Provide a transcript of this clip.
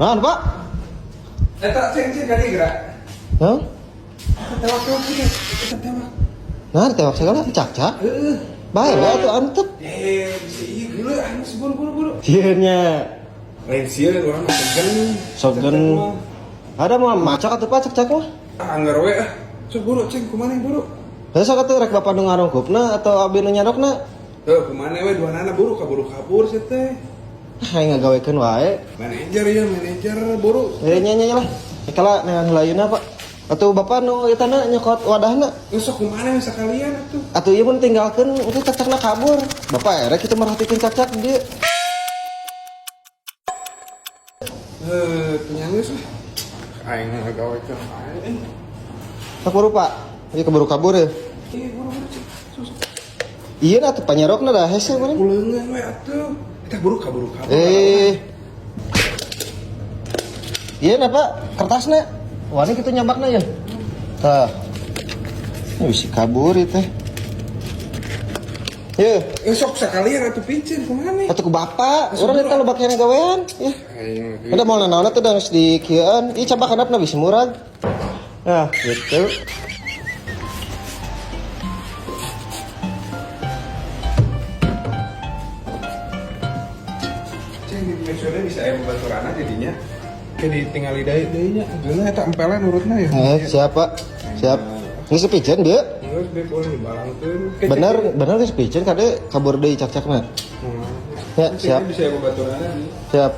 Nah, Pak. Eta ceng ceng kali gerak. Hah? Tewak-tewak ieu. Eta tewak. Nah, ditewak segala cakcak. Heeh. Bae we atuh antep. Eh, bisa ieu geuleuh anu buru-buru buru. Sieun nya. Lain sieun urang mah segan. Sogen. Ada mau macak atuh Pak cakcak mah. Ah, anggar we ah. Sok buru ceng kumaha buru. Heuh sok atuh rek bapak nu ngarungkupna atau abi nu nyadokna. Heuh, kumaha we duanana buru kaburu kabur sih teh. Ah, aing ngagawekeun wae. Manajer ya, manajer buru. Eh nya nya lah. Kala neangan heula Pak. Atuh bapak nu eta na nyokot wadahna. Geus sok kumaha we sakalian atuh. Atuh ieu mun tinggalkeun itu cakcakna kabur. Bapak erek kitu merhatikeun cakcak dieu. Heuh, teu geus lah. Aing ngagawekeun wae. Sok buru Pak. Ieu keburu kabur ya. Ih, buru-buru ceng. Sok sok. Iya atuh panyarokna dah hese meureun. Kuleungeun we atuh. Eta buru kaburu kabur. Eh. Iya nah Pak, kertasna. Wani kitu nyabakna ya. Tah. Ini bisa kabur ieu teh. Ye, Eh, sok sakalian atuh piceun kumaha? atuh ku bapak, urang eta loba keneh gawean. Yeuh. Aing Udah mau nanaon atuh da geus dikieuan. Ih cabak handapna bisa murag. Nah, gitu. Ceng di mesurnya bisa aya baturana jadinya. Kayak ditinggali deui deui nya. Geuleuh eta empelan urutna ya. Eh, siap Pak. Siap. Geus piceun dieu. Geus bae kuring dibalangkeun. Bener, bener geus piceun kade kabur deui cak-cakna. Ya, siap. Bisa aya baturana. Siap.